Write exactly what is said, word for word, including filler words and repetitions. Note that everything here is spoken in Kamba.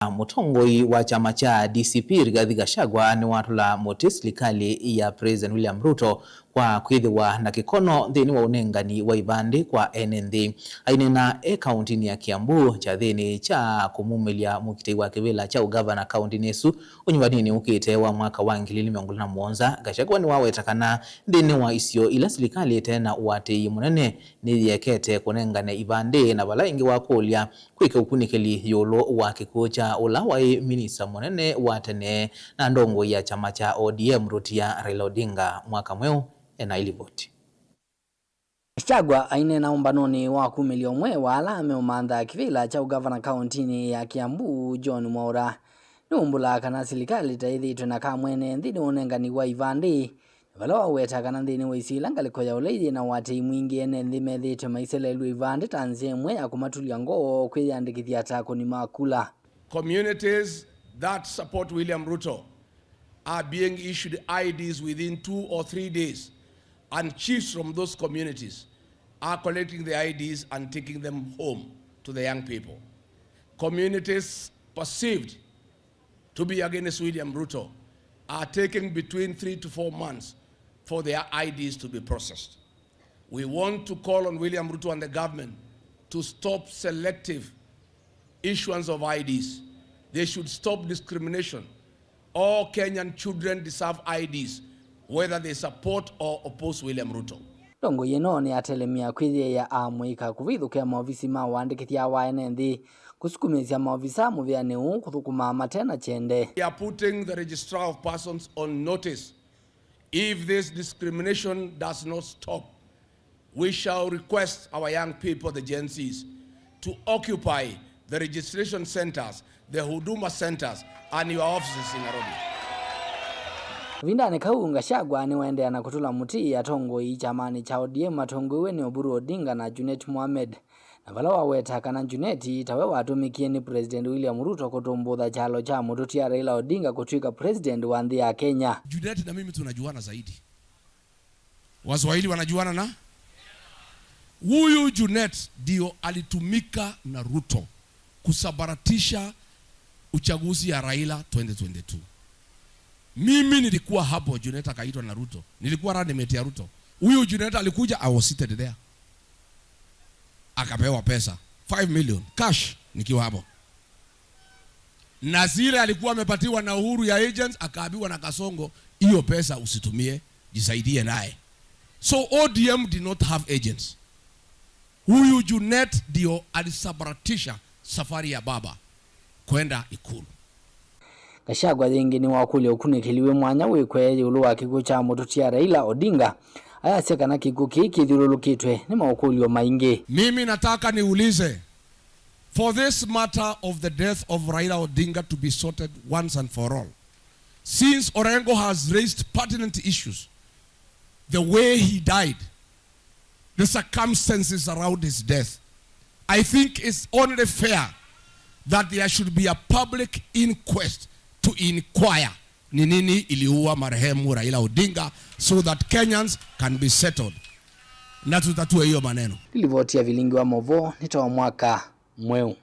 Mũtongoi wa kyama kya D C P Rigathi Gachagua nĩwatũla mũtĩ silikalĩ ya President William Ruto kwa kwĩthĩwa na kĩkono nthĩnĩ wa ũnengani wa ivandĩ kwa ene nthĩ. Aineena e kaũntĩnĩ ya Kiambu kyathĩnĩ kya kũmumĩlya mũkitĩi wa kĩvĩla kya ũgavana kaũntĩnĩ ĩsu ũnyuvanĩnĩ ũkĩte wa mwaka wa ngili ili mĩongo ĩlĩ na mũonza, Gachagua nĩwaweta kana nthĩnĩ wa isio ila silikalĩ ĩte na ũatĩĩi mũnene nĩyĩekete kũnengane ivandĩ, na vala ĩngĩ wakũlya kwĩka ũkunĩkĩli ĩũlũ wa kĩkw'ũ kya ũla waĩ minista mũnene wa tene na ndongoi ya kyama kya O D M Rutia, Raila Odinga, mwaka mweũ. Ena ilivoti. Gachagua aineena ũmbanonĩ wa kumĩlya ũmwe wa ala meũmantha kĩvĩla kya ũgavana kaũntĩnĩ ya Kiambu, John Mwaũra, nĩwumbũlaa kana silikalĩ taĩthĩtwe na kamwene nthĩnĩ wa ũnengani wa ivandĩ, na vala waweta kana nthĩnĩ wa isio ila ngalĩko ya ũlei yĩ na ũatĩĩi mwingĩ, ene nthĩ methĩĩtwe maiselelw'e ivandĩ ta nzĩa ĩmwe ya kũmatulya ngoo kwĩyĩandĩkĩthya ta akũni ma kula. Communities that support William Ruto are being issued I Ds within two or three days, and chiefs from those communities are collecting the I Ds and taking them home to the young people. Communities perceived to be against William Ruto are taking between three to four months for their I Ds to be processed. We want to call on William Ruto and the government to stop selective issuance of I Ds. They should stop discrimination. All Kenyan children deserve I Ds, whether they support or oppose William Ruto. Ndongoi ĩno nĩyatelemya kwĩyĩĩa amũika kũvithũkĩa maovisi ma ũandĩkĩthya wa ene nthĩ, kũsukumĩĩsya maovisa mũvĩanĩ ũũ kũthũkũma mate na kyende. We are putting the Registrar of Persons on notice. If this discrimination does not stop, we shall request our young people, the Gen Zs, to occupy the registration centers, the Huduma centers, and your offices in Nairobi. Kavindanĩ kau, Gachagua nĩwaendeea na kũtũla mũtĩ atongoi kyamanĩ kya O D M matongoew'e nĩ Oburu Odinga na Junet Mohamed, na vala waweta kana Junet tawe watũmĩkie nĩ President William Ruto kũtũmbũtha kyalo kya mũtũtia Raila Odinga kũtw'ĩka president wa nthĩ ya Kenya. Junet na mimi tunajuana zaidi. Waswahili wanajuana na huyu Junet ndio alitumika na Ruto kusambaratisha uchaguzi ya Raila twenty twenty-two. Mimi nilikuwa hapo, Junet akaitwa na Ruto. Nilikuwa running mate ya Ruto. Huyu Junet alikuja, I was seated there. Akapewa pesa five million cash nikiwa hapo. Na zile alikuwa amepatiwa na Uhuru ya agents, akaambiwa na Kasongo, "Hiyo pesa usitumie, jisaidie naye." So O D M did not have agents. Huyu Junet ndio alisambaratisha safari ya baba kwenda Ikulu. Gachagua yĩngĩ nĩwakũlya ũkunĩkĩli wĩ mwanya wĩkwe ĩũlũ wa kĩkw'ũ kya mũtũtia Raila Odinga, ayasya kana kĩkw'ũ kĩĩ kĩthyũlũlũkĩtwe nĩ maũkũlyo maingĩ. Mimi nataka niulize, for this matter of the death of Raila Odinga to be sorted once and for all, since Orengo has raised pertinent issues, the way he died, the circumstances around his death, I think it's only fair that there should be a public inquest to inquire ni nini iliua marehemu Raila Odinga so that Kenyans can be settled. Na tutatue hiyo maneno. Nĩ livoti ya Vilingi wa Mauvoo, nĩ ta wa mwaka mweũ.